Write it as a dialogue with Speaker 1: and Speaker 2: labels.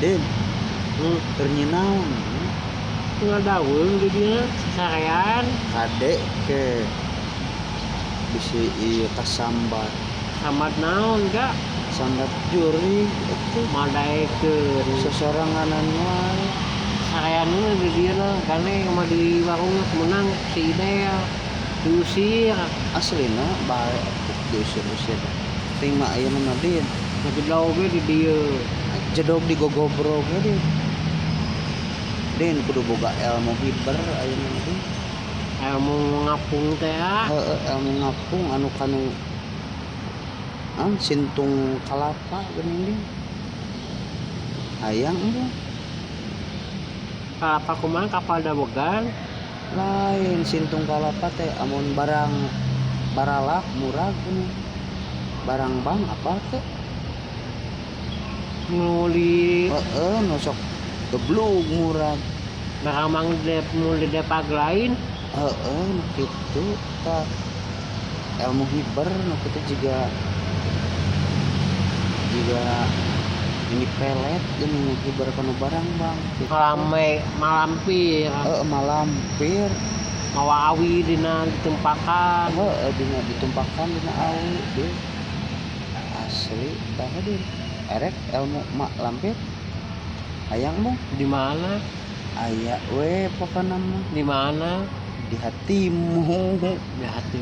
Speaker 1: Den, keur nyinaon?
Speaker 2: Ngadaweung di dieu sasarean.
Speaker 1: Kade ke bisi ieu kasambat.
Speaker 2: Sambat naon ga?
Speaker 1: Sambat jurig atuh.
Speaker 2: Madaekeun.
Speaker 1: Sosoranganan wae.
Speaker 2: Sarean di dieu lah gane mah di warung menang si Idel diusir.
Speaker 1: Aslina bae atuh diusir-usir. Ting mah ayeuna mah, Din.
Speaker 2: Ngajedog ge di dieu.
Speaker 1: Jedog di gogobrog we, Din. Din kudu boga ilmu hiber ayeuna mah, Din.
Speaker 2: Ilmu ngapung teh ah.
Speaker 1: Heeh, ilmu ngapung anu kanu sintung kalapa geuning, Din. Hayang embung?
Speaker 2: Kalapa kumaha, kapal dawegan?
Speaker 1: Lain, sintung kalapa teh amun barang baralak murag geuning. Barang bang apa teh?
Speaker 2: Nu di
Speaker 1: Heeh, nu sok geblug murag.
Speaker 2: Barang mang nu di depag lain.
Speaker 1: Heeh, nu kitu tah. Ilmu hiber nu kitu jiga jiga ini pelet geuning nu hiber kana barang bang kitu.
Speaker 2: Rame malampir.
Speaker 1: Heeh, malampir.
Speaker 2: Mawa awi dina ditumpakan.
Speaker 1: Heeh, dina ditumpakan dina awi deui. Asli tah, Din. Erek ilmu mak lampir? Hayang embung?
Speaker 2: Di mana?
Speaker 1: Aya we pokona mah.
Speaker 2: Di mana?
Speaker 1: Di hatimu.
Speaker 2: Di hati.